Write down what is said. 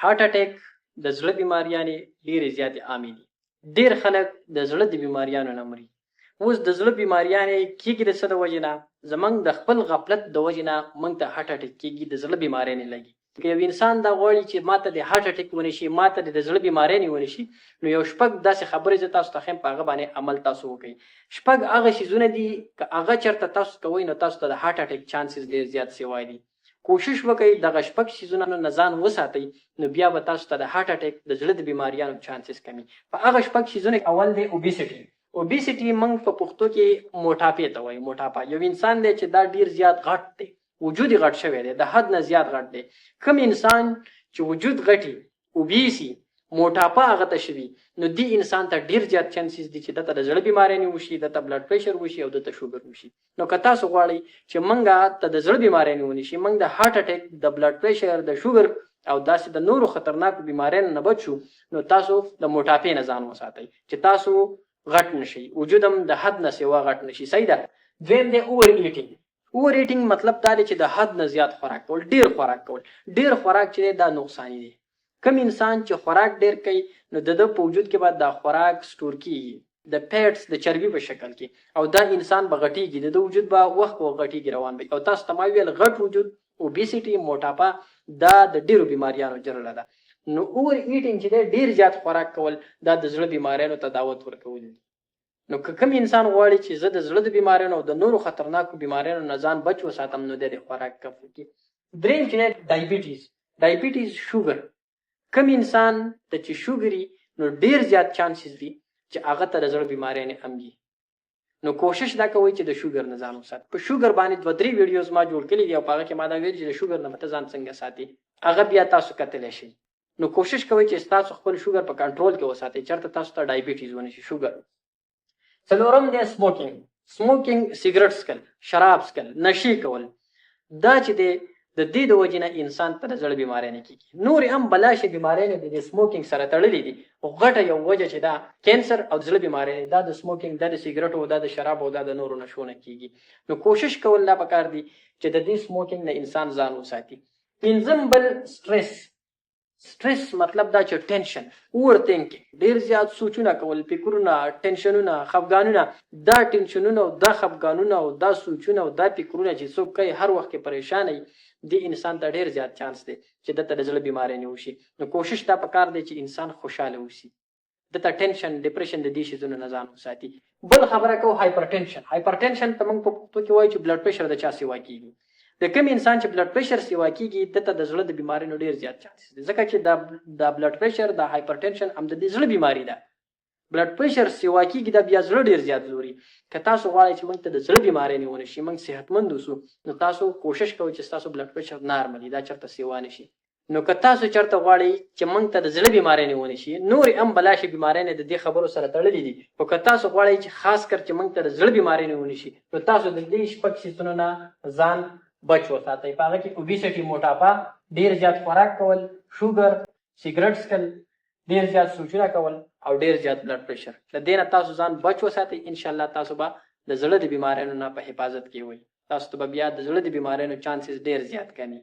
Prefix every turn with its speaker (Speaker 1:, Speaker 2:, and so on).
Speaker 1: هارټ اټیک، د زړه بیماریانې ډېرې زیاتې عامې دي. ډېر خلک د زړه د بیماریانو نه مري. اوس د زړه بیماریانې کېږي د څه د وجې نه؟ زمونږ د خپل غفلت د وجې نه موږ ته هارټ اټیک کېږي، د زړه بیماریانې لګي. که یو انسان دا غواړي چې ماته د هارټ اټیک ونه شي، ماته د زړه بیماریانې ونه شي، نو یو شپږ داسې خبرې زه تاسو ته ښیم، په هغه باندې عمل تاسو وکړئ. شپږ هغه شیزونه دي که هغه چېرته تاسو کوئ نو تاسو ته د هارټ اټیک چانسز ډېر زیات سیوا دي. کوشش وکړئ دغه شپږ شیزونه نه ځان وساتئ، نو بیا به تاسو ته د هارټ اټیک، د زړه د بیماریانو چانسز کمي. په هغه شپږ شیزونه اول دی اوبیسټي. اوبیسټي موږ په پښتو کې موټاپې ته وایو. موټاپا یو انسان دی چې دا ډیر زیات غټ دی، وجود یې غټ شوی دی، د حد نه زیات غټ دی. کوم انسان چې وجود غټي، اوبیسي، موټاپا هغه ته شوي، نو دې انسان ته ډیر زیات چانسز دي چې دته د زړه بیمارۍ وشي، دته بلډ پریشر وشي او دته شوګر وشي. نو که تاسو غواړئ چې موږ ته د زړه بیمارۍ ونه شي، موږ د هارټ اټیک، د بلډ پریشر، د شوګر او داسې د نورو خطرناکو بیماریانو نه بچ شو، نو تاسو د موټاپې نه ځان وساتئ چې تاسو غټ نشئ، وجود هم د حد نه سیوا غټ نشي. صحیح ده. دویم دی اوور ایټینګ. اوور ایټینګ مطلب دا دی چې د حد نه زیات خوراک کول، ډیر خوراک کول. ډیر خوراک چې دی دا نقصانی دی. کوم انسان چې خوراک ډیر کوي نو د ده په وجود کې به دا خوراک سټور کیږي د فیټس، د چربي په شکل کې، او دا انسان به غټیږي، د ده وجود به وخت په وخت غټیږي روان وي. او تاسو ته ما ویل غټ وجود، اوبیسیټي، موټاپا دا د ډیرو بیماریانو جرړه ده. نو اوور ایټینګ چې دی، ډیر زیات خوراک کول، دا د زړه بیماریانو ته دعوت ورکول دي. نو که کوم انسان غواړي چې زه د زړه د بیماریانو او د نورو خطرناکو بیماریانو نه ځان بچ وساتم، نو دی د خوراک کم وکړي. دریم چې دی ډایبیټیز. ډایبیټیز، شوګر. کوم انسان ته چې شوګري نو ډیر زیات چانسز دي چې هغه ته د زړه بیماریانې هم دي. نو کوشش دا کوئ چې د شوګر نه ځان وساتئ. په شوګر باندې دوه درې ویډیوز ما جوړ کړي دي او په هغه کې ما دا ویل چې د شوګر نه به ته ځان څنګه ساتي، هغه بیا تاسو کتلی شئ. نو کوشش کوئ چې تاسو خپل شوګر په کنټرول کې وساتئ، چېرته تاسو ته ډایبیټیز ونه شي، شوګر. څلورم دی سموکینګ. سموکینګ، سیګریټ څکل، شراب څکل، نشې کول، دا چې دی د دې د وجې نه انسان ته د زړه بیمارۍ نه کېږي. نورې هم بلا شي بیمارۍ نه د سموکینګ سره تړلې دي، خو غټه یو وجه چې دا کینسر او د زړه بیمارۍ دا د سموکینګ، دا د سیګریټو، دا د شرابو او دا د نورو نشو نه کېږي. نو کوشش کول دا پکار دي چې د دې سموکینګ نه انسان ځان وساتي. پنځم بل سټرس. سټرس مطلب دا چې ټینشن، اوور ثینکینګ، ډیر زیات سوچونه کول، فکرونه، ټینشنونه، خفګانونه. دا ټینشنونه او دا خفګانونه او دا سوچونه او دا فکرونه چې څوک کوي، هر وخت کې پریشان وي، دې انسان ته ډیر زیات چانس دی چې دته د زړه بیمارۍ نه وشي. نو کوشش دا پکار دی چې انسان خوشاله اوسي، دته ټینشن، ډیپریشن، د دې شیزونو نه ځان وساتي. بل خبره کوو هایپرټینشن. هایپرټینشن ته موږ په پښتو کې وایو چې بلډ پریشر د چا سیوا کیږي. د کوم انسان چې بلډ پریشر سیوا کیږي، دته د زړه د بیماریانو ډیر زیات چانس دی، ځکه چې دا د بلډ پریشر، د هایپرټینشن هم د دې زړه بیماری ده. بلډ پریشر سیوا کیږي، دا بیا زړه ډیر زیات زوري. که تاسو غواړئ چې موږ ته د زړه بیماری نه ونه شي، موږ صحتمند اوسو، نو تاسو کوشش کوئ چې تاسو بلډ پریشر نارملي دا چرته سیوا نه شي. نو که تاسو چرته غواړئ چې موږ ته د زړه بیماری نه ونه شي، نورې هم بلا شي بیماری نه د دې خبرو سره تړلې دي، خو که تاسو غواړئ چې خاص کر چې موږ ته د زړه بیماری نه ونه شي، نو تاسو د دې شپږ څیزونو نه ځان بچ وساتئ. په هغه کې اوبیسټي، موټاپا، ډیر زیات خوراک کول، شوګر، سیګریټ څکل، ډیر زیات سوچونه کول او ډیر زیات بلډ پریشر، له دې نه تاسو ځان بچ وساتئ. ان شاء الله تاسو به د زړه د بیماریانو نه په حفاظت کې وئ، تاسو ته به بیا د زړه د بیماریانو چانسز ډیر زیات کمي.